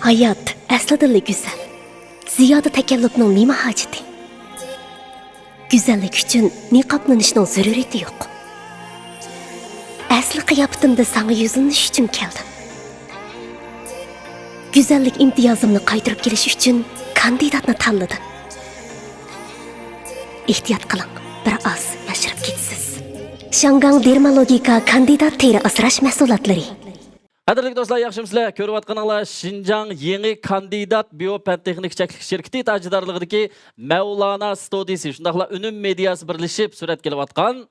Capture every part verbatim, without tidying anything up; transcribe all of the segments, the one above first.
ھايات ئەسلىدىنلا گۈزەل. زىيادە تەكەللۇپنىڭ نېمە ھاجىتى؟ گۈزەللىك ئۈچۈن نىقابلىنىشنىڭ زۆرۈرىيىتى يوق. ئەسلى قىياپىتىمدە ساڭا يۈزلىنىش ئۈچۈن كەلدىم. گۈزەللىك ئىمتىيازىمنى قايتۇرۇپ كېلىش ئۈچۈن كاندىداتنى تاللىدىم. ئېھتىيات قىلىڭ، بىر ئاز ياشىرىپ كېتىسىز. شياڭگاڭ دېرمالوگىكا كاندىدات تېرە ئاسراش مەھسۇلاتلىرى. قەدىرلىك دوستلار، ياخشىمۇسىلەر؟ كۆرۈۋاتقىنىڭلار شىنجاڭ يېڭى كاندىدات بىيو پەن تېخنىكا چەكلىك شىركىتى تاجدارلىقىدىكى مەۋلانا ستۇدىيىسى، شۇنداقلا ئۈنۈم مېدىياسى بىرلىشىپ سۈرەتكە ئېلىۋاتقان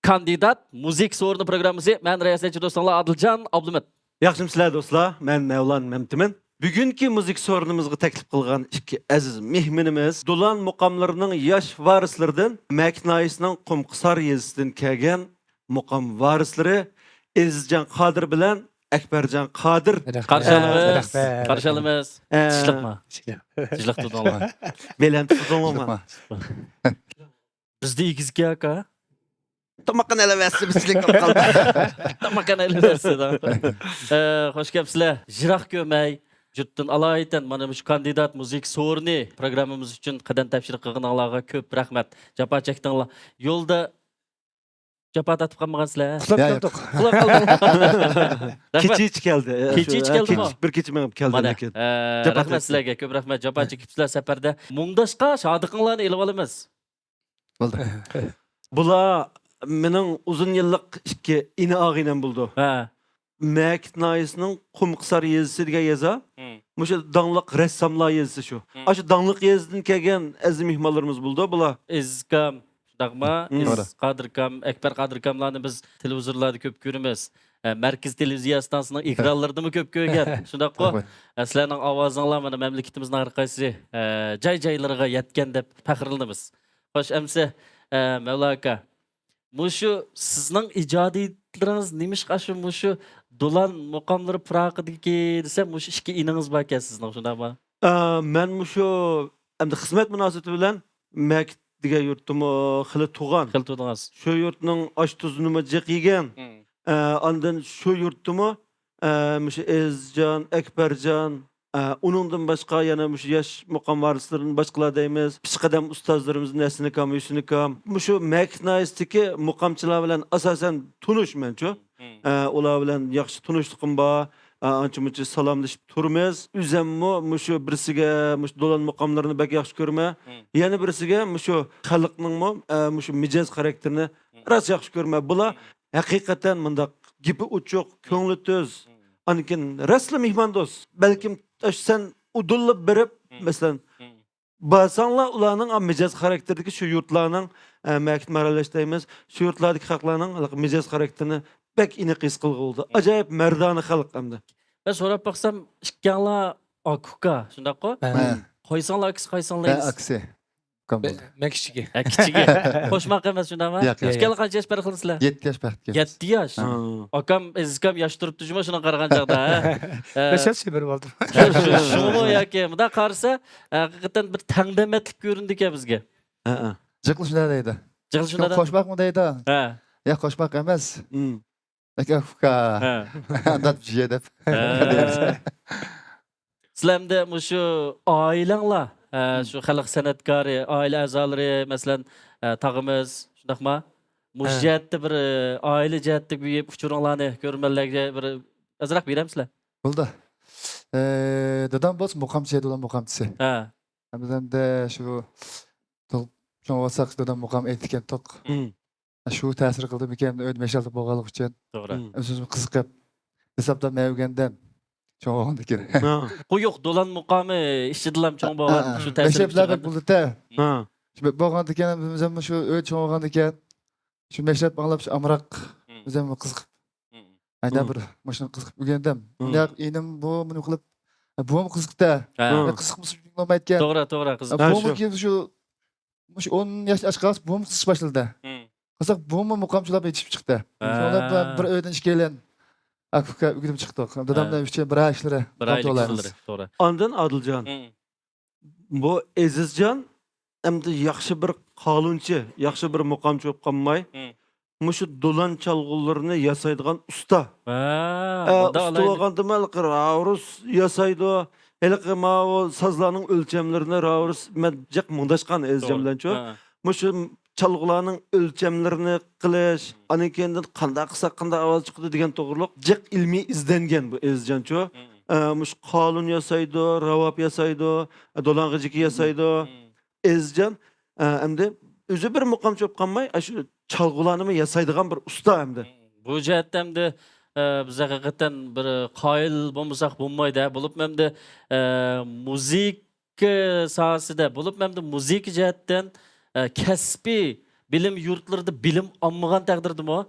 كاندىدات مۇزىكا سورۇنى پروگراممىسى. مەن رىياسەتچى دوستۇڭلار ئادىلجان ئابلىمىت. ياخشىمۇسىلەر دوستلار؟ مەن مەۋلان مەمتىمىن. بۈگۈنكى مۇزىكا سورۇنىمىزغا تەكلىپ قىلغان ئىككى ئەزىز مېھمىنىمىز دولان مۇقاملىرىنىڭ ياش ۋارىسلىرىدىن مەكىت ناھىيەسىنىڭ قۇمقۇسار يېزىسىدىن كەلگەن مۇقام ۋارىسلىرى ئەزىزجان قادىر بىلەن ئەكبەرجان قادىر. رەھمەت. قارشى ئالىمىز. رەھمەت. قارشى ئالىمىز. ئە، تىشلىقما؟ تىشلىق تۇتۇڭلار. بېلەنت تۇتۇڭلارما؟ تىشلىقما. بىزدە ئېگىزكى ئاكا. تاماققا نەلەۋەتسە بىزچىلىك بولۇپ قالدى. تاماققا نەلەۋەتسە. ئە، خوش كەپسىلەر. يىراق كۆرمەي، يۇرتتىن ئالايىتەن مانا مۇشۇ كاندىدات مۇزىكا سورۇنى پروگراممىمىز ئۈچۈن قەدەم تەبشىر قىلغىنىڭلارغا كۆپ رەھمەت. جاپا چەكتىڭلار. يولدا جاپا تارتىپ قالمىغانسىلەر؟ ئۇخلاپ يا، يا. كەلدۇق. ئۇخلاپ قالدىڭلار. رەھمەت. كېچىچە كەلدى. كېچىچە ھە، كەلدىمۇ؟ كېچە، بىر كېچە مېڭىپ كەلدى مانا. لېكىن. ئە، جاپا رەھمەت تارتتى. سىلەرگە، كۆپ رەھمەت. جاپا چېكىپسىلەر سەپەردە. مۇڭداشقا شادلىقىڭلارنى ئېلىۋالىمىز. بولدى. بۇلار مېنىڭ ئۇزۇن يىللىق ئىككى ئىنى ئاغىنەم بولىدۇ. ھە. مەكىت ناھىيەسىنىڭ قۇمقۇسار يېزىسى دېگەن يېزا. ھىم. مۇشۇ داڭلىق رەسساملار يېزىسى شۇ. ھىم. ئاشۇ داڭلىق يېزىدىن كەلگەن ئەزىز مېھمانلىرىمىز بولىدۇ بۇلار. ئەزىزكام، شۇنداقما؟ ھىم. ئەزىز قادىركام، ئەكبەر قادىركاملارنى بىز تېلېۋىزورلاردا كۆپ كۆرىمىز. ئە، مەركىزىي تېلېۋىزىيە ئىستانسىسىنىڭ ئېكرانلىرىدىمۇ كۆپ كۆرگەن. شۇنداققۇ؟ رەھمەت. ئە، سىلەرنىڭ ئاۋازىڭلار مانا مەملىكىتىمىزنىڭ ھەر قايسى، ئە، جاي-جايلىرىغا يەتكەن دەپ پەخىرلىنىمىز. خوش، ئەمسە، ئە، مەۋلا ئاكا، مۇشۇ سىزنىڭ ئىجادىيەتلىرىڭىز نېمىشقا شۇ، مۇشۇ دولان مۇقاملىرى پىراقىدىكى دېسەم، مۇشۇ ئىككى ئىنىڭىز باركەن سىزنىڭ، شۇنداقمۇ؟ ئە، مەن مۇشۇ ئەمدى خىزمەت مۇناسىۋىتى بىلەن مەكىت دېگەن يۇرتتىمۇ خېلى تۇغان. خېلى تۇغانسىز. شۇ يۇرتنىڭ ئاش-تۇزىنىمۇ جىق يېگەن. مم. ئە، ئاندىن شۇ يۇرتتىمۇ، ئە، مۇشۇ ئەزىزجان، ئەكبەرجان، ئە، ئۇنىڭدىن باشقا يەنە مۇشۇ ياش مۇقام ۋارىسلىرىدىن باشقىلار دەيمىز. پېشقەدەم ئۇستازلىرىمىز ھەسىنىكام، ھۈسىنىكام. مۇشۇ مەكىت ناھىيەسىدىكى مۇقامچىلار بىلەن ئاساسەن تونۇشمەنچۇ. مم. ئە، ئۇلار بىلەن ياخشى تونۇشلۇقۇم بار. ئە، ئانچە-مۇنچە سالاملىشىپ تۇرىمىز. ئۆزەممۇ مۇشۇ بىرسىگە مۇشۇ دولان مۇقاملىرىنى بەك ياخشى كۆرىمەن. مم. يەنە بىرسىگە مۇشۇ خەلقنىڭمۇ، ئە، مۇشۇ مىجەز خاراكتېرىنى مم. راست ياخشى كۆرىمەن. بۇلار مم. ھەقىقەتەن مۇنداق گېپى ئوچۇق، مم. كۆڭلى تۈز، مم. ئاندىن كېيىن راستلا مېھماندوست. بەلكىم ئاشۇ سەن ئۇدۇللا بېرىپ، مم. مەسىلەن، مم. بارساڭلار ئۇلارنىڭ، ئا، مىجەز خاراكتېرىدىكى شۇ يۇرتلارنىڭ، ئە، مەكىت مارالەش دەيمىز، شۇ يۇرتلاردىكى خەقلەرنىڭ مىجەز خاراكتېرىنى بەك ئېنىق ھېس قىلغىلى بولىدۇ. مم. ئاجايىپ مەردانە خەلق ئەمدى. مەن سوراپ باقسام، ئىككىڭلار ئاكا-ئۇكا، شۇنداققۇ؟ ھە. قويساڭلار ئاكىسى، قويساڭلار مەن ئىنىسى. ئاكىسى. ئۇكام بولدى. مەن كىچىكى. ھە، كىچىكى. قوشماق ئەمەس، شۇنداقمۇ؟ ياق، ياق. ئىككىڭلار قانچە ياش پەرق قىلىسىلەر؟ يەتتە ياش پەرق. يەتتە ياش. ھا. ئاكام، ئەزىزكام ياش تۇرۇپتۇ جۇمۇ شۇنىڭغا قارىغان چاغدا، ھە؟ بەش ياش سېبىر بولدۇم. شۇ، شۇ، شۇمۇ ياكى مۇنداق قارىسا، ھەقىقەتەن بىر تەڭدەمەتلىك كۆرۈندىكەن بىزگە. ھە، ھە. جىقلا شۇنداق دەيدۇ. جىقلا شۇنداق دەيدۇ. قوشماقمۇ دەيدۇ؟ ھە. ياق، قوشماق ئەمەس. مم. ئاكا، ئۇكا. ھە. ئانداپ جىيە دەپ. ھە. سىلەر ئەمدى مۇشۇ ئائىلەڭلار، ھە، مم. شۇ خەلق سەنئەتكارى، ئائىلە ئەزالىرى، مەسىلەن، ھە، تاغىمىز، شۇنداقما؟ مۇشۇ ھە. جەھەتتە بىر، ئائىلە جەھەتتە بىر ئۇچۇرۇڭلارنى كۆرۈرمەنلەرگە بىر ئازراق بېرەمسىلەر؟ بولدى. ئە، دادام بولسا مۇقامچى، دولان مۇقامچىسى. ھە. ھەمدە شۇ تۇغۇپ چوڭ بولساق، دادام مۇقام ئېيتىدىكەن توق. مم. شۇ تەسىر قىلدىمىكىن، ئۆيدە مەشغەل بولغانلىق ئۈچۈن. توغرا. مم. ئۆزىمىزمۇ قىزىقىپ، ھېسابتا مەن ئۆگەندىم. چوڭ بولغاندىن كېيىن. ھا. قويۇق دولان مۇقامى ئىچىدىلا چوڭ بولغان، ھا، ھا. شۇ تەسىر مەشرەپلەر بەك بولىدۇ-دە. ھا. شۇ بولغاندىن كېيىن، بىزمۇ شۇ ئۆيدە چوڭ بولغاندىن كېيىن، شۇ مەشرەپ ئاڭلاپ، شۇ ئامراق، مم. ئۆزۈممۇ قىزىقىپ. مم. ھەدە مم. بىر مۇشۇنى قىزىقىپ ئۆگەندىم. مم. مۇنداق ئىنىم بۇ، مۇنى قىلىپ، بۇمۇ قىزىق-دە. ھا. مم. قىزىقمىسا بولمايدىكەن. توغرا، توغرا، قىزىق. ھا، بۇمۇ شۇ. كېيىن شۇ مۇشۇ ئون ياش ئاشقاس بۇمۇ قىزىق باشلىدى. مم. قىزىق بۇمۇ مۇقامچىلاپ يېتىشىپ چىقتى. ھە. شۇڭا بىر ئۆيدىن ئىككىيلەن ئاكا-ئۇكا ئۆگىنىپ چىقتۇق. دادامنىڭ ھە. ئۈچۈن بىر ئاي ئىشلىرى، بىر ئايلىق كونترول ئىشلىرى، توغرا. ئاندىن ئادىلجان، مم. بۇ ئېزىزجان ئەمدى ياخشى بىر قالۇنچى، ياخشى بىر مۇقامچى بولۇپ قالماي، مم. مۇشۇ دولان چالغۇلىرىنى ياسايدىغان ئۇستا. ھە، ئە، ئۇستا بولغاندىمۇ ھېلىقى راۋرۇس ياسايدۇ. ھېلىقى ماۋۇ سازلارنىڭ ئۆلچەملىرىنى راۋۇرۇس مەن جىق مۇڭداشقان ئەزىزجان بىلەن شۇ. مۇشۇ چالغۇلارنىڭ ئۆلچەملىرىنى قىلىش، ئاندىن كېيىندىن قانداق قىلساق قانداق ئاۋاز چىقىدۇ دېگەن توغرۇلۇق جىق ئىلمىي ئىزدەنگەن بۇ ئەزىزجانچۇ. ئە، مۇشۇ قالۇن ياسايدۇ، راۋاب ياسايدۇ، ئە، دولانغا جىكى ياسايدۇ. ئەزىزجان، ئە، ئەمدى ئۆزى بىر مۇقام چوپ قالماي، ئاشۇ چالغۇلارنىمۇ ياسايدىغان بىر ئۇستا ئەمدى. بۇ جەھەتتە ئەمدى، ئە، بىز ھەقىقەتەن بىر قايىل بولمىساق بولمايدۇ. بولۇپمۇ ئەمدى، ئە، مۇزىكا ساھەسىدە، بولۇپمۇ ئەمدى مۇزىكا جەھەتتىن، ئە، كەسپىي بىلىم يۇرتلىرىدا بىلىم ئالمىغان تەقدىردىمۇ،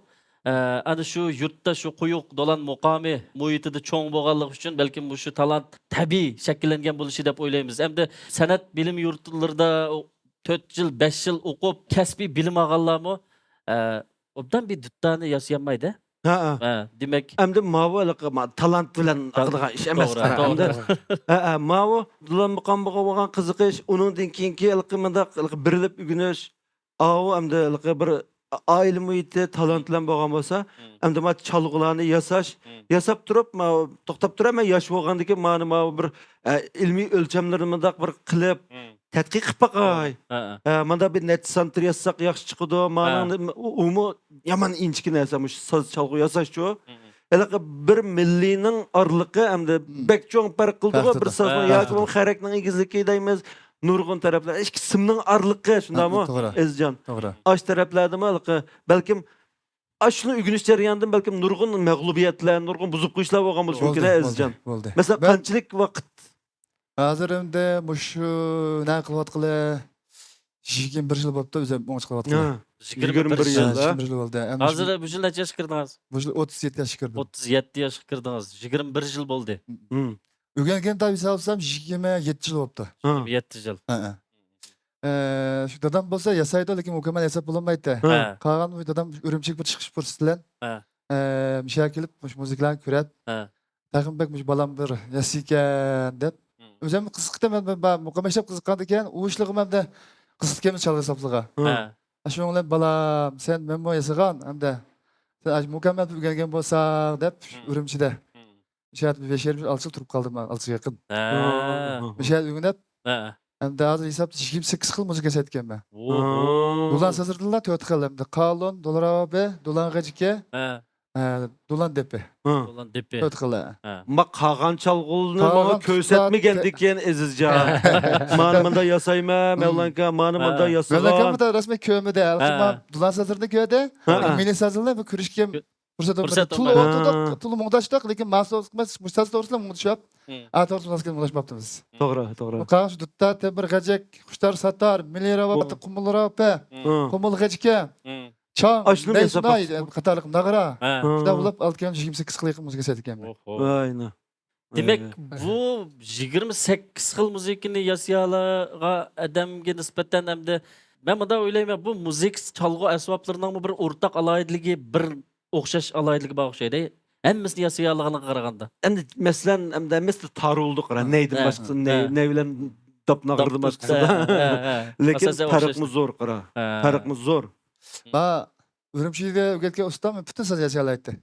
ئە، ئەنە شۇ يۇرتتا شۇ قويۇق دولان مۇقامى مۇھىتىدا چوڭ بولغانلىقى ئۈچۈن بەلكىم مۇشۇ تالانت تەبىئىي شەكىللەنگەن بولۇشى دەپ ئويلايمىز. ئەمدى سەنئەت بىلىم يۇرتلىرىدا تۆت يىل، بەش يىل ئوقۇپ، كەسپىي بىلىم ئالغانلارمۇ، ئە، ئوبدان بىر دۇتارنى ياسىيالمايدۇ. ھە، ھە. ھە، دېمەك، ئەمدى ماۋۇ ھېلىقى ما-، تالانت بىلەن تا-، ئاقىدىغان ئىش ئەمەس. توغرا، قارا، توغرا. ئەمدى، ھە، ھە، ماۋۇ دولان مۇقامىغا بولغان قىزىقىش، ئۇنىڭدىن كېيىنكى ھېلىقى مۇنداق ھېلىقى بېرىلىپ ئۆگىنىش، ئاۋۇ ئەمدى ھېلىقى بىر ئائىلە مۇھىتى، تالانت بىلەن بولغان بولسا، ئەمدى ما چالغۇلارنى ياساش، ياساپ تۇرۇپ، ما توختاپ تۇرۇپ، مەن ياش بولغاندىكىن مانا ماۋۇ بىر، ئە، ئىلمىي ئۆلچەملىرىنى مۇنداق بىر قىلىپ، تەتقىق قىلىپ باقاي. ھە، ھە. ھە، ماندا بىر نەچچە سانتىمېتىر ياسىساق ياخشى چىقىدۇ. مانىڭ ئۇمۇ يامان ئىنچىكە نەرسە، مۇشۇ ساز چالغۇ ياساشچۇ. ھېلىقى بىر مىللىينىڭ ئارىلىقى ئەمدى بەك چوڭ پەرق قىلىدىغۇ. بىر سازنىڭ ياكى بولمىسا خەرەكنىڭ ئېگىزلىكى دەيمىز، نۇرغۇن تەرەپلەر، ئىككى سىمنىڭ ئارىلىقى، شۇنداقمۇ، ئەزىزجان؟ توغرا. ئاش تەرەپلەردىمۇ ھېلىقى، بەلكىم ئاشۇنى ئۆگىنىش جەريانىدىن بەلكىم نۇرغۇن مەغلۇبىيەتلەر، نۇرغۇن بۇزۇپ قويۇشلار بولغان بولۇشى مۇمكىن، ئەزىزجان. بولدى. مەسىلەن، قانچىلىك ۋاقىت؟ ھازىر ئەمدى مۇشۇ نە قىلىۋاتقىلى يىگىرمە بىر يىل بوپتۇ، ئۆزۈم ئوڭۇشقا قىلىۋاتقىلى. ھە. يىگىرمە بىر يىگىرمە بىر يىل. يىل. ھە، يىگىرمە بىر يىل بولدى. ئەمدى ھازىر بۇ يىل نەچچە ياشقا كىردىڭىز؟ بۇ يىل ئوتتۇز يەتتە ياشقا كىردىم. ئوتتۇز يەتتە ياشقا كىردىڭىز. يىگىرمە بىر يىل بولدى. ئۆگەنگەن تاپ ھېساب قىلسام، يىگىرمە يەتتە يىل بوپتۇ. ھە. يىگىرمە يەتتە يىل. ھە، ھە. ئە، شۇ دادام بولسا ياسايدۇ، لېكىن مۇكەممەل ياساپ بولالمايتتى. ھە. قالغان بۇ دادام ئۈرۈمچىگە بىر چىقىش پۇرسىتى بىلەن، ھە. ئە، مۇشۇ يەرگە كېلىپ، مۇشۇ مۇزىكىلارنى كۆرۈپ، ھە. تېخىمۇ بەك مۇشۇ بالام بىر ياسىيكەن دەپ. ئۆزۈم قىزىقتىم، مەن، مەن، مەن مۇقام ئىشلەپ قىزىققاندىكىن، ئۇ ئىشلىرىمۇ مەندە قىزىقتىكەن چالغۇ ياساپلىقىغا. ھە. شۇنىڭ بىلەن، بالام، سەن مەنمۇ ياسىغان، ھەمدە سەن ئاشۇ مۇكەممەل ئۆگەنگەن بولساڭ دەپ، ئۈرۈمچىدە. شۇ يەردە بىر بەش يېرىم يىل، ئالتە يىل تۇرۇپ قالدىم، ئالتە يىلغا يېقىن. ھە. مۇشۇ يەردە ئۆگىنىپ، ھە. ئەمدى ھازىر ھېسابتا يىگىرمە سەككىز خىل مۇزىكا ياسايدىكەنمەن. ھە. دولان سازلىرىدىنلا تۆت خىل، ئەمدى قالۇن، دولان رابابى، دولان غەجىكە، ھە. ھە، دولان دېپى. ھە. دولان دېپى. تۆت خىل، ھە. ھە. ما قالغان چالغۇلىنى ماڭا كۆرسەتمىگەندىكىن، ئەزىزجان. مانا مۇنداق ياسايمەن، مەۋلانكا، مانا مۇنداق ياسىغان. مەۋلانكا بۇ رەسمىي كۆرمىدى، ھە. ما دولان سازلىرىنى كۆردى. ھە. مىللىي سازلىرىنى بىر كۆرۈشكە پۇرسەت بولمىدى. تولا ئولتۇردۇق، تولا مۇڭداشتۇق، لېكىن مانا توغرىسىدا مۇڭدىشىپ، ئا توغرىسىدا مۇڭداشماپتىمىز. توغرا، توغرا. قاراڭ، شۇ دۇتار، تەمبۇر، غەجەك، خۇشتار، ساتار، مىللىي راۋاب، قۇمۇل راۋاب، قۇمۇل غەجىكە، چاڭ، دەيسۇناي قاتارلىق ناغرا. شۇنداق بولۇپ، ئالتە يىگىرمە سەككىز خىل يېقىن مۇزىكا ياسايدىكەنمەن. دېمەك، بۇ يىگىرمە سەككىز خىل مۇزىكىنى ياسىيالىغان ئادەمگە نىسبەتەن ئەمدى مەن مۇنداق ئويلايمەن، بۇ مۇزىكا چالغۇ ئەسۋابلىرىنىڭمۇ بىر ئورتاق ئالاھىدىلىكى، بىر ئوخشاش ئالاھىدىلىكى بار ئوخشايدۇ. ھەممىسىنى ياسىيالىغانلىقىغا قارىغاندا. ئەمدى مەسىلەن، ئەمدى ھەممىسى تارۇلدى قارا. نەيدىن باشقىسى، نەي، نەي بىلەن داپ ناغرىدىن باشقىسى. لېكىن پەرقمۇ زور قارا. پەرقمۇ زور. ما ئۈرۈمچىدە ئۆگەتكەن ئۇستام پۈتۈن ساز ياسىيالايتتى.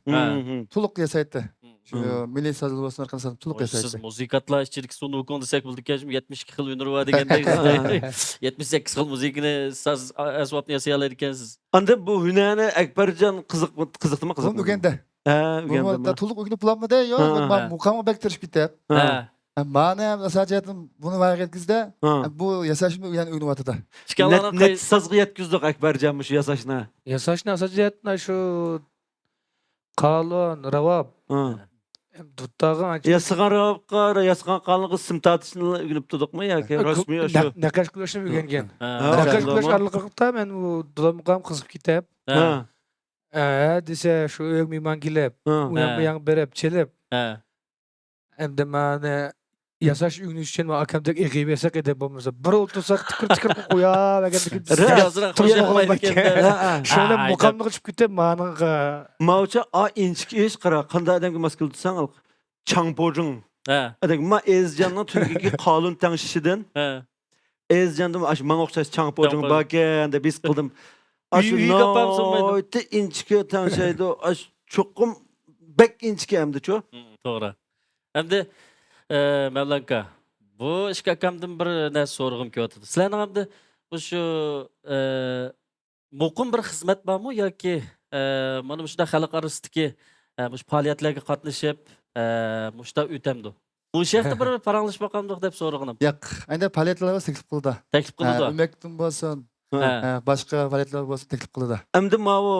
تولۇق ياسايتتى. شۇ مىللىي ساز بولسۇن، ھەر قانداق ساز تولۇق ياسايتتى. سىز مۇزىكانتلار ئىچىدىكى سۇنۇكۇڭ دېسەك بولىدىكەن، يەتمىش ئىككى خىل ھۈنىرى بار دېگەندەك. يەتمىش سەككىز خىل مۇزىكىنى، ساز ئەسۋابىنى ياسىيالايدىكەنسىز. ئاندىن بۇ ھۈنەرنى ئەكبەرجان قىزىق-، قىزىقتىمۇ، قىزىقمىدىمۇ؟ ئۆگەندى. ھە، ئۆگەندىمۇ؟ تولۇق ئۆگىنىپ بولالمىدى، يو، مۇقامغا بەك تىرىشىپ كېتىپ. ھە. ھە، مانا ھەم ئاساسىي جەھەتتىن بۇنى ۋايىغا يەتكۈزدى. ھە. بۇ ياساشنى ئۇ يەنە ئۆگىنىۋاتىدۇ. نەچچە سازغا يەتكۈزدۇق ئەكبەرجان مۇشۇ ياساشنى؟ ياساشنى ئاساسىي جەھەتتىن شۇ قالۇن، راۋاب. ھە. دۇتارغا ئانچە ياسىغان راۋابقا، ياسىغان قالۇنغا سىم تارتىشنى ئۆگىنىپ تۇردۇقمۇ ياكى رەسمىي شۇ؟ نەقەش قىلىشنى ئۆگەنگەن. ھە. نەقەش قىلىش ئارىلىقتا مەن ئۇ دولان مۇقام قىزىقىپ كېتىپ. ھە. ھە دېسە، شۇ ئۆيگە مېھمان كېلىپ، ئۇياڭ بۇياڭ بېرىپ، چېلىپ. ھە. ئەمدى مانا ياساش ئۆگىنىش ئۈچۈن مانا ئاكامدەك ئېغىپ ياساق ئىدى بولمىسا. بىر ئولتۇرساق تىكىر تىكىر قىلىپ قوياۋەرگەندىكىن. شۇنداق مۇقاملىق چۈشۈپ كېتىپ مانىڭغا. ماۋۇچە ئا ئىنچىكە ئىش قارا، قانداق ئادەمگە ماس كېلىدۇ دېسەڭ، چاڭپوجىڭ. ھە. ئادەم، ما ئېزىجاننىڭ تۈنۈگۈنكى قالۇن تەڭشىشىدىن. ھە. ئېزىجاندىمۇ ئاشۇ ماڭا ئوخشاش چاڭپوجىڭ باركەن دەپ ھېس قىلدىم. ئاشۇ ناھايىتى ئىنچىكە تەڭشەيدۇ. ئاشۇ چوقۇم بەك ئىنچىكە ئەمدىچۇ. توغرا. ئەمدى، ئە، مەۋلانكا، بۇ ئىككى ئاكامدىن بىر نەرسە سورىغۇم كېلىۋاتىدۇ. سىلەرنىڭ ئەمدى مۇشۇ، ئە، مۇقىم بىر خىزمەت بارمۇ ياكى، ئە، مانا مۇشۇنداق خەلق ئارىسىدىكى، ئە، مۇشۇ پائالىيەتلەرگە قاتنىشىپ، ئە، مۇشۇنداق ئۆتەمدۇ؟ مۇشۇ ھەقتە بىر پاراڭلىشىپ باقامدۇق دەپ سورىغىنىم. ياق، ئەندى پائالىيەتلەر بولسا تەكلىپ قىلىدۇ. تەكلىپ قىلىدۇ. ھە، ئۆمەكتىن بولسۇن، ھە. ھە، باشقا پائالىيەتلەر بولسا تەكلىپ قىلىدۇ. ئەمدى ماۋۇ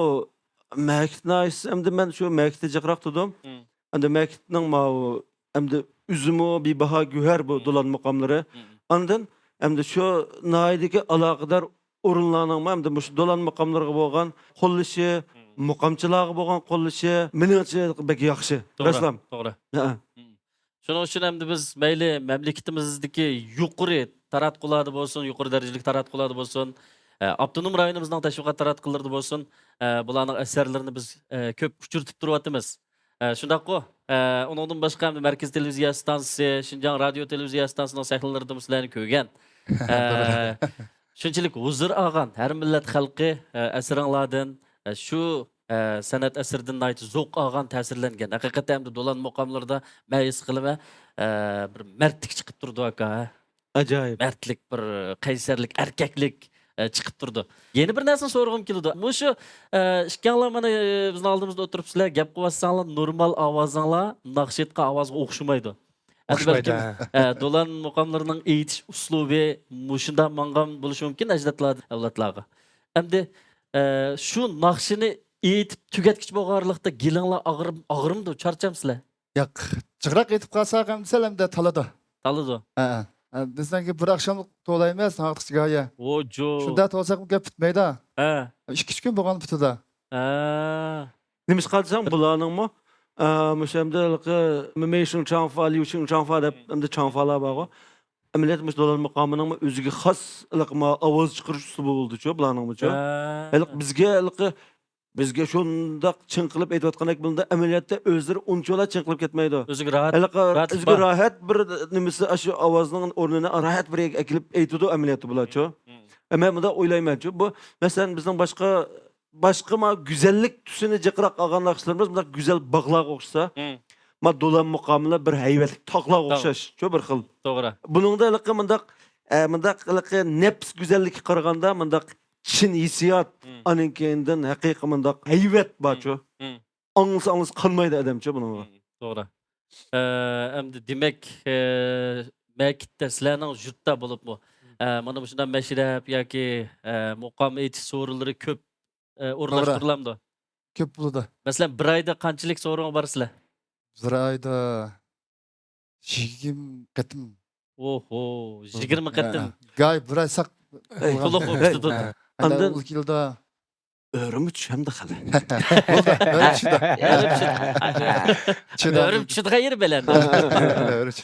مەكىت ناھىيەسى، ئەمدى مەن شۇ مەكىتتە جىقراق تۇردۇم. مم. ئەمدى مەكىتنىڭ ماۋۇ، ئەمدى ئۆزىمۇ بىباھا گۆھەر بۇ مم. دولان مۇقاملىرى. مم. ئاندىن ئەمدى شۇ ناھىيەدىكى ئالاقىدار ئورۇنلارنىڭمۇ ئەمدى مۇشۇ دولان مۇقاملىرىغا بولغان قوللىشى، مم. مۇقامچىلارغا بولغان قوللىشى مېنىڭچە بەك ياخشى. توغرا، راسلام. توغرا. ھە. مم. شۇنىڭ ئۈچۈن ئەمدى بىز مەيلى مەملىكىتىمىزدىكى يۇقىرى تاراتقۇلاردا بولسۇن، يۇقىرى دەرىجىلىك تاراتقۇلاردا بولسۇن، ئە، ئاپتونوم رايونىمىزنىڭ تەشۋىقات تاراتقۇلىرىدا بولسۇن، ئە، بۇلارنىڭ ئەسەرلىرىنى بىز، ئە، كۆپ ئۇچرىتىپ تۇرۇۋاتىمىز. ئە، شۇنداققۇ؟ ئە، ئۇنىڭدىن باشقا ئەمدى مەركىزىي تېلېۋىزىيە ئىستانسىسى، شىنجاڭ رادىيو تېلېۋىزىيە ئىستانسىسىنىڭ سەھنىلىرىدىمۇ سىلەرنى كۆرگەن. ئە، شۇنچىلىك ھۇزۇر ئالغان ھەر مىللەت خەلقى، ئە، ئەسىرىڭلاردىن، ئە، شۇ، ئە، سەنئەت ئەسىرىدىن ناھايىتى زوق ئالغان، تەسىرلەنگەن. ھەقىقەتەن ئەمدى دولان مۇقاملىرىدا مەن ھېس قىلىمەن، ئە، بىر مەردلىك چىقىپ تۇرىدۇ ئاكا، ھە؟ ئاجايىپ. مەردلىك، بىر قەيسەرلىك، ئەركەكلىك، ئە، چىقىپ تۇرىدۇ. يەنە بىر نەرسىنى سورىغۇم كېلىدۇ. مۇشۇ، ئە، ئىككىڭلار مانا، ئە، بىزنىڭ ئالدىمىزدا ئولتۇرۇپ سىلەر گەپ قىلىۋاتساڭلار، نورمال ئاۋازىڭلار ناخشا ئېيتقان ئاۋازغا ئوخشىمايدۇ. ئەمدى ئوخشىمايدۇ، بەلكىم، ھە. ئە، دولان مۇقاملىرىنىڭ ئېيتىش ئۇسلۇبى مۇشۇنداق ماڭغان بولۇشى مۇمكىن ئەجدادلار، ئەۋلادلارغا. ئەمدى، ئە، شۇ ناخشىنى ئېيتىپ تۈگەتكۈچە بولغان ئارىلىقتا گېلىڭلار ئاغرىم-، ئاغرىمدۇ، چارچامسىلەر؟ ياق، جىقراق ئېيتىپ قالساق ئەمدى سەل ئەمدى تالىدۇ. تالىدۇ. ھە، ھە. ئە، بىزنىڭكى بىر ئاخشاملىق توۋلايمىز، ھاڭاقتىكى گايە. ۋوجۇ. شۇنداق توۋلىساق گەپ پۈتمەيدۇ. ھە. ئىككى، ئۈچ كۈن بولغان پۈتىدۇ. ھە. نېمىشقا دېسەڭ، بۇلارنىڭمۇ، ئە، مۇشۇ ئەمدى ھېلىقى مېيشىڭ چاڭفا، ليۇشىڭ چاڭفا دەپ ئەمدى چاڭفالار بارغۇ. ئەمەلىيەتتە مۇشۇ دولان مۇقامىنىڭمۇ ئۆزىگە خاس ھېلىقى ما ئاۋاز چىقىرىش ئۇسلۇبى بولىدۇچۇ بۇلارنىڭمۇچۇ. ھە. ھېلىقى بىزگە ھېلىقى، بىزگە شۇنداق چىڭقىلىپ ئېيتىۋاتقاندەك بولىدۇ، ئەمەلىيەتتە ئۆزلىرى ئۇنچىۋالا چىڭقىلىپ كەتمەيدۇ. ئۆزىگە راھەت، ھېلىقى راھەتلىك ئۆزىگە بار. راھەت بىر نېمىسى، ئاشۇ ئاۋازنىڭ ئورنىنى راھەت بىر يەرگە ئەكېلىپ ئېيتىدۇ ئەمەلىيەتتە بۇلارچۇ. مم. مەن مۇنداق ئويلايمەنچۇ، بۇ، مەسىلەن، بىزنىڭ باشقا باشقا ما گۈزەللىك تۈسىنى جىقراق ئالغان ناخشىلىرىمىز مۇنداق گۈزەل باغلارغا ئوخشىسا، مم. ما دولان مۇقامىلا بىر ھەيۋەتلىك تاغلارغا تاغ. ئوخشاش، شۇ بىر خىل. توغرا. بۇنىڭدا ھېلىقى مۇنداق، ئە، مۇنداق ھېلىقى نەپس گۈزەللىككە قارىغاندا مۇنداق چىن ھېسسىيات، مم. ئانىڭ كېيىندىن ھەقىقىي مۇنداق ھەيۋەت بارچۇ. مم. مم. ئاڭلىسا ئاڭلىسا قانمايدۇ ئادەمچۇ بۇنىڭغا. مم. توغرا. ئە، ئەمدى دېمەك، ئە، مەكىتتە سىلەرنىڭ يۇرتتا بولۇپمۇ، مم. ئە، مانا مۇشۇنداق مەشرەپ ياكى، ئە، مۇقام ئېيتىش سورۇنلىرى كۆپ ئە، توغرا. ئورۇنلاشتۇرۇلامدۇ؟ كۆپ بولىدۇ. مەسىلەن، بىر ئايدا قانچىلىك سورۇنغا بارىسىلەر؟ بىر ئايدا يىگىرمە قېتىم. ئوھو، يىگىرمە قېتىم. ھە. گاي بىر ئاي ساق ئەي، بولغان. تولۇق بولۇپ كېتىدۇ. ھە. ئاندىن ئاندىن ئۇل كېلىدۇ. ئۆرۈمچى ئەمدى خېلى. بولدى، ئۆرۈمچى. چىدام. ئۆرۈمچى دېگەن يېرى بەلەن. ئۆرۈمچى.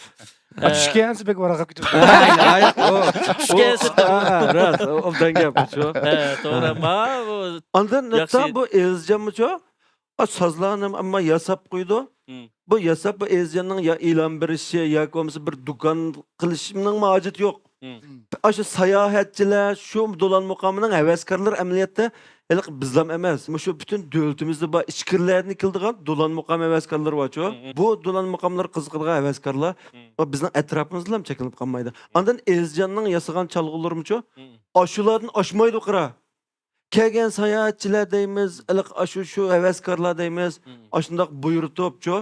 ئە، چۈشكەنسە بەك ۋاراقلاپ كېتىپتۇ. ئاي، ئاي، ئۇ، چۈشكەنسە. ئۇ، ئا، راست، ئۇ ئوبدان گەپ شۇ. ھە، توغرا. ما، بۇ ئاندىن ياخشى. نەتتا بۇ ئېزىزجانمۇچۇ؟ ئا، سازلارنى ئەمما ياساپ قويىدۇ. مم. بۇ ياساپ، بۇ ئېزىزجاننىڭ يا ئېلان بېرىشى ياكى بولمىسا بىر دۇكان قىلىشنىڭمۇ ھاجىتى يوق. مم. ئاشۇ ساياھەتچىلەر، شۇ دولان مۇقامىنىڭ ھەۋەسكارلىرى ئەمەلىيەتتە ھېلىقى بىزلام ئەمەس، مۇشۇ پۈتۈن دۆلىتىمىزدە بار ئىچكىرىلەردىن كېلىدىغان دولان مۇقام ھەۋەسكارلىرى بارچۇ. مم، مم. بۇ دولان مۇقاملىرىغا قىزىقىدىغان ھەۋەسكارلار، مم. ئۇ بىزنىڭ ئەتراپىمىزدىلا چەكلىنىپ قالمايدۇ. مم. ئاندىن ئېزىزجاننىڭ ياسىغان چالغۇلىرىمۇچۇ، مم. ئاشۇلاردىن ئاشمايدۇ قارا. كەلگەن ساياھەتچىلەر دەيمىز، ھېلىقى ئاشۇ شۇ ھەۋەسكارلار دەيمىز، مم. ئاشۇنداق بۇيرۇتۇپچۇ.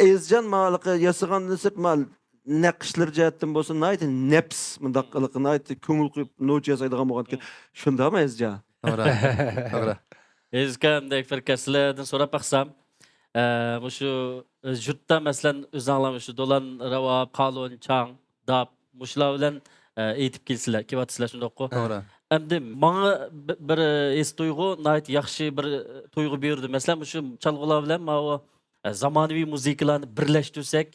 ئېزىزجان ماڭا ھېلىقى ياسىغاندىن سىرت، ماڭا نەقىشلىرى جەھەتتىن بولسا ناھايىتى نەپىس، مۇنداق ھېلىقى ناھايىتى كۆڭۈل قويۇپ نوچا ياسايدىغان بولغانىكەن. مم. شۇنداقمۇ ئېزىزجان؟ توغرا. توغرا. ئېزىزكام، دەك بىر كەسلەردىن سوراپ باقسام، ئە، مۇشۇ، ئە، يۇرتتا، مەسىلەن، ئۆزۈڭلار مۇشۇ دولان، راۋاب، قالۇن، چاڭ، داپ، مۇشۇلار بىلەن، ئە، ئېيتىپ كېلىسىلەر، كېلىۋاتىسىلەر، شۇنداققۇ؟ توغرا. ئەمدى ماڭا بى-، بىر ھېس تۇيغۇ، ناھايىتى ياخشى بىر تۇيغۇ بېرىدۇ. مەسىلەن، مۇشۇ چالغۇلار بىلەن ماۋۇ، ئە، زامانىۋى مۇزىكىلارنى بىرلەشتۈرسەك،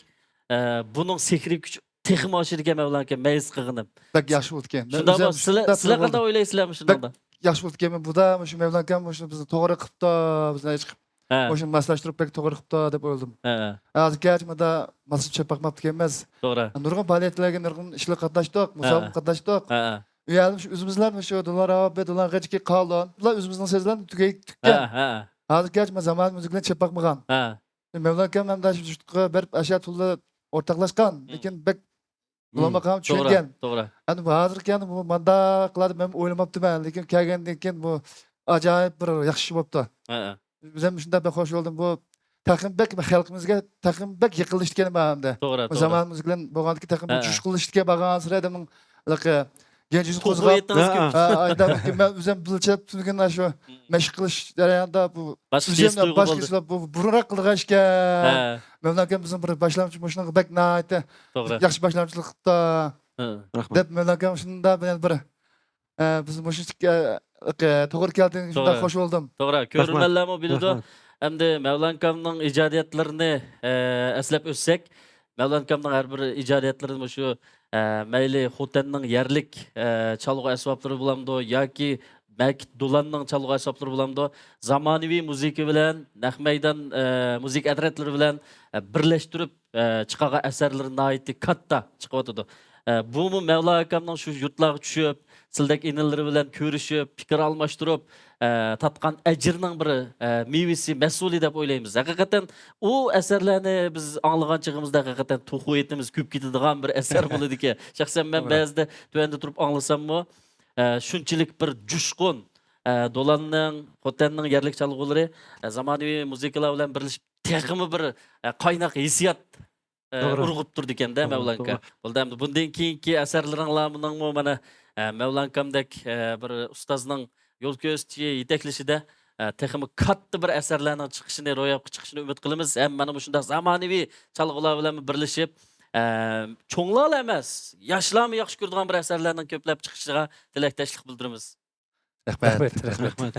ئە، بۇنىڭ سېھرىي كۈچى تېخىمۇ ئاشىدىكەن، مەۋلان ئاكا، مەن ھېس قىلغىنىم. بەك ياخشى بولىدىكەن. مەن شۇنداقمۇ؟ ئۆزۈم سىلەر، شۇنداق سىلەر قانداق ئويلايسىلەر مۇشۇنىڭدا؟ بەك ياخشى بولىدىكەن. مەن بۇدا مۇشۇ مەۋلان ئاكام مۇشۇ بىزنى توغرا قىپتۇ، بىزنى ھېچ قىپ-، ھە. مۇشۇ ماسلاشتۇرۇپ بەك توغرا قىپتۇ دەپ ئويلىدىم. ھە، ھە. ھازىرغىچە مادا ماسلىشىپ چېلىپ باقماپتىكەنمىز. توغرا. نۇرغۇن پائالىيەتلەرگە، نۇرغۇن ئىشلارغا قاتناشتۇق، ھە، مۇسابىقىگە قاتناشتۇق. ھە، ھە. ئۇ يەردە مۇشۇ ئۆزىمىزلا مۇشۇ دولان راۋابى، دولان غېجىكى، قالۇن، بۇلار ئۆزىمىزنىڭ سۆزلىرىنى تۈگەي-، تۈگكەن. ھە، ھە. ھازىرغىچە مانا زامان مۇزىكىنى چېلىپ باقمىغان. ھە. مەۋلان ئاكام ھەمدە شۇ يۇرتقا بېرىپ ئاشۇ تۈرلە ئورتاقلاشقان، ھىم. لېكىن بەك بۇلار ماقام توغرا، چۈشەنگەن. توغرا. ئەمدى بۇ ھازىرقى يەنە بۇ مانداقلارنى مەن ئويلىماپتىمەن، لېكىن كەلگەندىن كېيىن بۇ ئاجايىپ بىر ياخشى ئىش بوپتۇ. ھە، ھە. بىز ھەم شۇنداق بەك خوش بولدۇم. بۇ تېخىمۇ بەك خەلقىمىزگە تېخىمۇ بەك يېقىنلىشىدىكەن مەندە. توغرا، بۇ توغرا. زامانىمىز بىلەن بولغاندىكى تېخىمۇ ھە. جۇشقۇنلىشىدىكەن، بارغانسېرى ئادەمنىڭ ھېلىقى گەنجىسى قوزغاپ. ھە، ھە. ھە، ئايدا مەن ئۆزۈم بىلچە تۈنۈگۈن شۇ مم. مەشىق قىلىش جەريانىدا بۇ باشقىچە ھېس تۇيغۇ بولدى. بۇ بۇرۇنراق قىلغاچكەن. ھە. مەۋلان ئاكام بىزنىڭ بىر باشلامچى مۇشۇنىڭغا بەك ناھايىتى توغرا. ياخشى باشلامچىلىق قىپتۇ. ھە. رەھمەت. دەپ مەۋلان ئاكام شۇنداق بىلەن بىر ئە، بىز مۇشۇ ئىككى، ئە، توغرا كەلدىڭىز، شۇنداق توغرا. خوش بولدۇم. توغرا، رەھمەت. كۆرۈرمەنلەرمۇ بىلىدۇ. رەھمەت. ئەمدى مەۋلان ئاكامنىڭ ئىجادىيەتلىرىنى، ئە، ئەسلەپ ئۆتسەك، مەۋلان ئاكامنىڭ ھەر بىر ئىجادىيەتلىرىنى مۇشۇ، ئە، مەيلى خوتەننىڭ يەرلىك، ئە، چالغۇ ئەسۋابلىرى بولامدۇ ياكى مەكىت دولاننىڭ چالغۇ ئەسۋابلىرى بولامدۇ، زامانىۋى مۇزىكا بىلەن، نەق مەيدان، ئە، مۇزىكا ئەترەتلىرى بىلەن، ئە، بىرلەشتۈرۈپ، ئە، چىقارغان ئەسەرلىرى ناھايىتى كاتتا چىقىۋاتىدۇ. ئە، بۇمۇ مەۋلا ئاكامنىڭ شۇ يۇرتلارغا چۈشۈپ، سىلدەك ئىنىلىرى بىلەن كۆرۈشۈپ، پىكىر ئالماشتۇرۇپ، ئە، تارتقان ئەجرىنىڭ بىر، ئە، مېۋىسى، مەھسۇلى دەپ ئويلايمىز. ھەقىقەتەن ئۇ ئەسەرلەرنى بىز ئاڭلىغان چېغىمىزدا ھەقىقەتەن توخۇ ئېتىمىز كۆپ كېتىدىغان بىر ئەسەر بولىدىكەن. شەخسەن مەن توغرا. بەزىدە تۆۋەندە تۇرۇپ ئاڭلىساممۇ، ئە، شۇنچىلىك بىر جۇشقۇن، ئە، دولاننىڭ، خوتەننىڭ يەرلىك چالغۇلىرى، ئە، زامانىۋى مۇزىكىلار بىلەن بىرلىشىپ، تېخىمۇ بىر، ئە، قايناق ھېسسىيات ئە، توغرا. ئۇرغۇپ تۇرىدىكەندە توغرا، مەۋلان ئاكا. توغرا. بولدى، ئەمدى بۇندىن كېيىنكى ئەسەرلىرىڭلارنىڭمۇ مانا، ئە، مەۋلان ئاكامدەك، ئە، بىر ئۇستازنىڭ يول كۆرسىتىشى، يېتەكلىشىدە، ئە، تېخىمۇ كاتتا بىر ئەسەرلەرنىڭ چىقىشىنى، روياپقا چىقىشىنى ئۈمىد قىلىمىز. ھەم مانا مۇشۇنداق زامانىۋى چالغۇلار بىلەن بىرلىشىپ، ئە، چوڭلارلا ئەمەس، ياشلارمۇ ياخشى كۆرىدىغان بىر ئەسەرلەرنىڭ كۆپلەپ چىقىشىغا تىلەكداشلىق بىلدۈرىمىز. رەھمەت. رەھمەت، رەھمەت.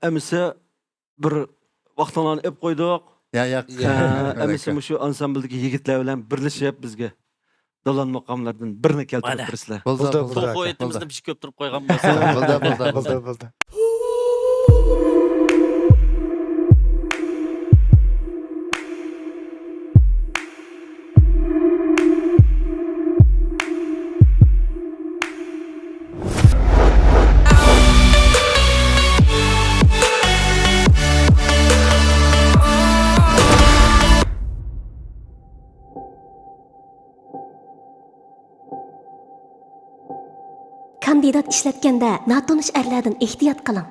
ئەمىسە بىر ۋاقتىڭلارنى ئېلىپ قويدۇق. يا، ياق. ئە، ياق. ئەمىسە مۇشۇ ئانسامبىلدىكى يىگىتلەر بىلەن بىرلىشىپ بىزگە دولان مۇقاملىرىدىن بىرنى كەلتۈرۈپ مانا. بېرىسىلەر. بولدى، بولدى، توخۇ ئېتىمىزنى بولدى. بىر كۆپ تۇرۇپ قويغان بولسا. بولدى، بولدى، بولدى. بولدى، بولدى. كاندىدات ئىشلەتكەندە ناتونۇش ئەرلەردىن ئېھتىيات قىلىڭ.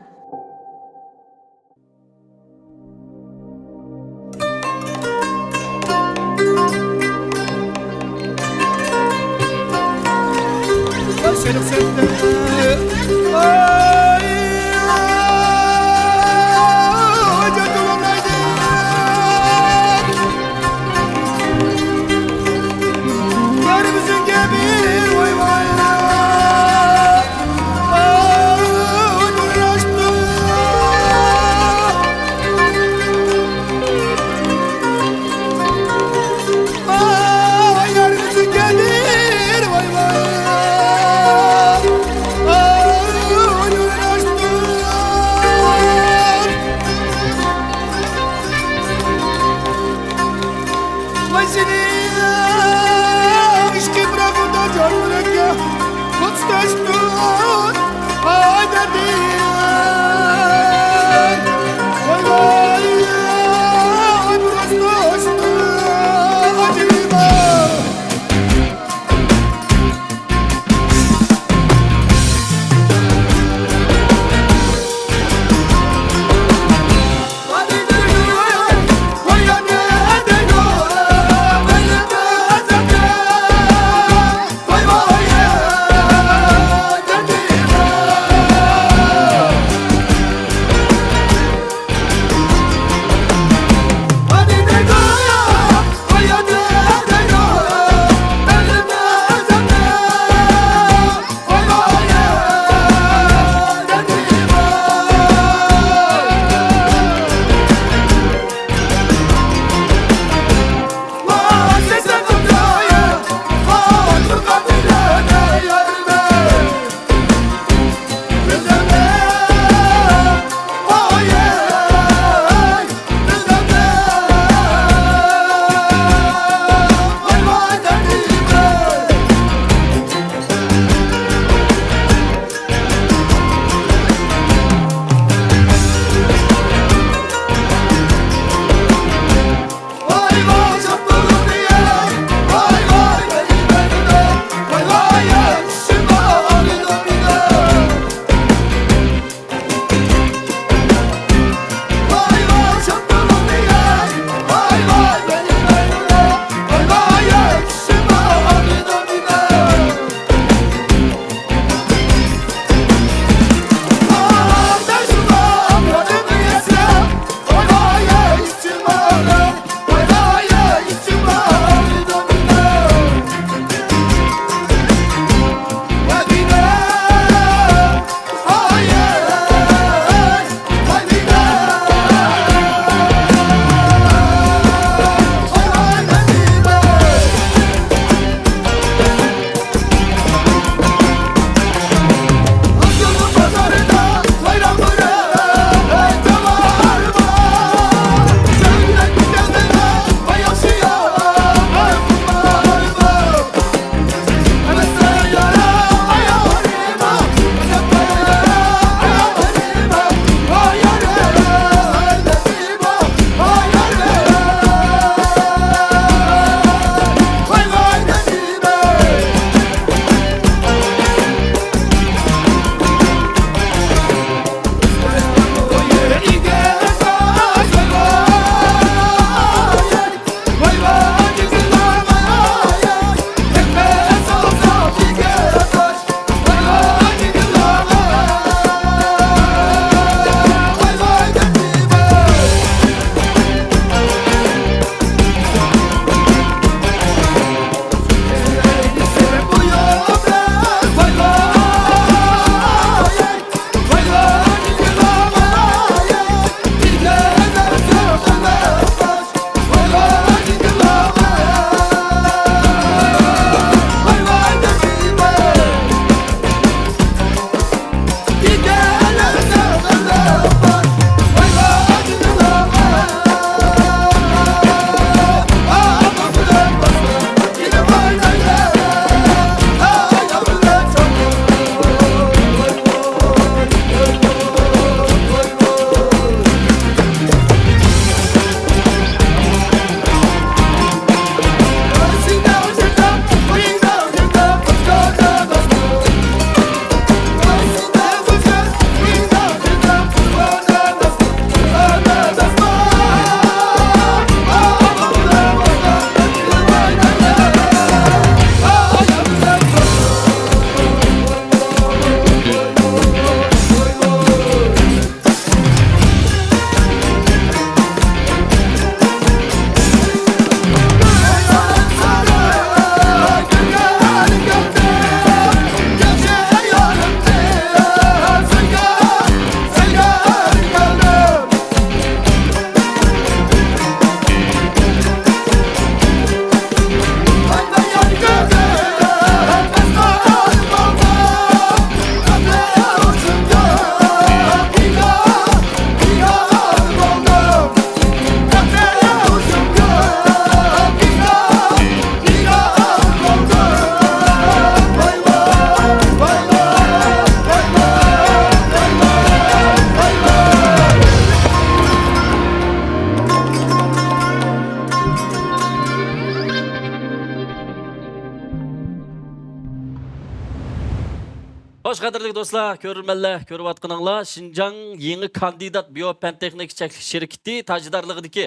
خوش، قەدىرلىك دوستلار، كۆرۈرمەنلەر، كۆرۈۋاتقىنىڭلار شىنجاڭ يېڭى كاندىدات بىيو پەن تېخنىكا چەكلىك شىركىتى تاجىدارلىقىدىكى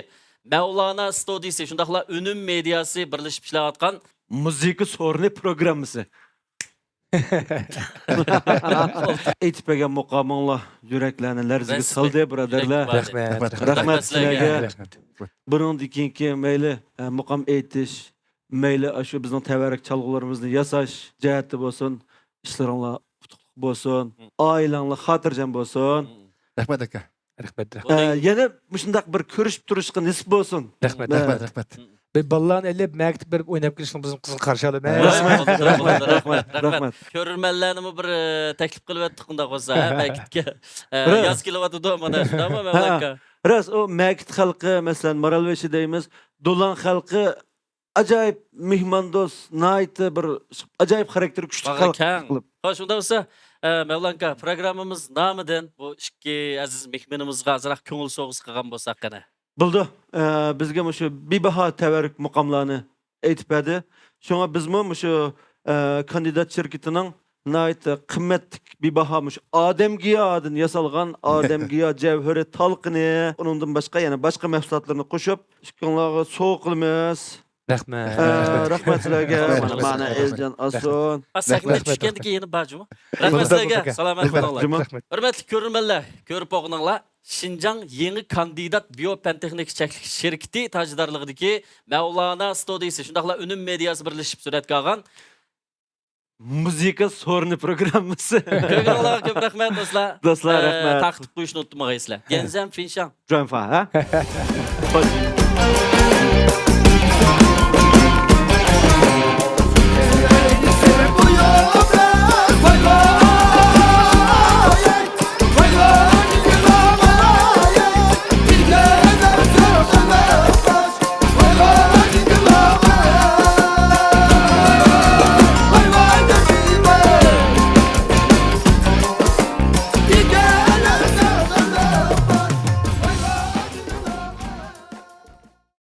مەۋلانا ستۇدىيىسى، شۇنداقلا ئۈنۈم مېدىياسى بىرلىشىپ ئىشلەۋاتقان مۇزىكا سورۇنى پروگراممىسى. ئېيتىپ بەرگەن مۇقامىڭلار يۈرەكلەرنى لەرزىگە سالدى، بۇرادەرلەر. رەھمەت، رەھمەت، رەھمەت سىلەرگە. رەھمەت. بۇنىڭدىن كېيىنكى مەيلى، ئە، مۇقام ئېيتىش، مەيلى ئاشۇ بىزنىڭ تەۋەررۈك چالغۇلىرىمىزنى ياساش جەھەتتە بولسۇن، ئىشلىرىڭلار ئۇتۇقلۇق بولسۇن، ئائىلەڭلار خاتىرجەم بولسۇن. رەھمەت، ئاكا. رەھمەت، رەھمەت. ئە، يەنە مۇشۇنداق بىر كۆرۈشۈپ تۇرۇشقا نېسىپ بولسۇن. رەھمەت، رەھمەت، رەھمەت. بىر بالىلارنى ئېلىپ، مەكىتكە بېرىپ ئويناپ كېلىشنىڭ بىزنىڭ قىزغىن قارشى ئالىمىز. رەھمەت، رەھمەت، رەھمەت. كۆرۈرمەنلەرنىمۇ بىر، ئە، تەكلىپ قىلىۋەتتۇق، ئۇنداق بولسا، ھە، مەكىتكە. ئە، ياز كېلىۋاتىدۇ، مانا، شۇنداقمۇ، مەۋلان ئاكا؟ راست، ئۇ مەكىت خەلقى، مەسىلەن، مارالبېشى دەيمىز، دولان خەلقى ئاجايىپ مېھماندوست، ناھايىتى بىر ئاجايىپ خاراكتېرى كۈچلۈك خەلق قىلىپ. خوش، ئۇنداق بولسا، ئە، مەۋلان ئاكا، پروگراممىمىز نامىدىن بۇ ئىككى ئەزىز مېھمىنىمىزغا ئازراق كۆڭۈل سوۋغىسى قىلغان بولساق قېنى؟ بولىدۇ. ئە، بىزگە مۇشۇ بىباھا تەۋەررۈك مۇقاملارنى ئېيتىپ بەردى. شۇڭا بىزمۇ مۇشۇ، ئە، كاندىدات شىركىتىنىڭ ناھايىتى قىممەتلىك بىباھا مۇشۇ ئادەمگىيادىن ياسالغان ئادەمگىيا جەۋھىرى تالقىنى، ئۇنىڭدىن باشقا يەنە باشقا مەھسۇلاتلىرىنى قوشۇپ، ئىككىڭلارغا سوۋغا قىلىمىز. رەھمەت. ئە، رەھمەت سىلەرگە. مانا، مانا ئەلجان ئاسون. سەھنىگە چۈشكەندىن كېيىن يەنە بار جۇمۇ. رەھمەت سىلەرگە. سالامەت بولۇڭلار. ھۆرمەتلىك كۆرۈرمەنلەر، كۆرۈپ بولغىنىڭلار، شىنجاڭ يېڭى كاندىدات بىيو پەن تېخنىكا چەكلىك شىركىتى تاجىدارلىقىدىكى مەۋلانا ستۇدىيىسى، شۇنداقلا ئۈنۈم مېدىياسى بىرلىشىپ سۈرەتكە ئالغان مۇزىكا سورۇنى پروگراممىسى. كۆرگىنىڭلارغا كۆپ رەھمەت، دوستلار. دوستلار، ئە، رەھمەت. تارقىتىپ قويۇشنى ئۇنتۇمىغايسىلەر. گەنزەن فىنشاڭ. جۇەنفا، ھە؟ خوش.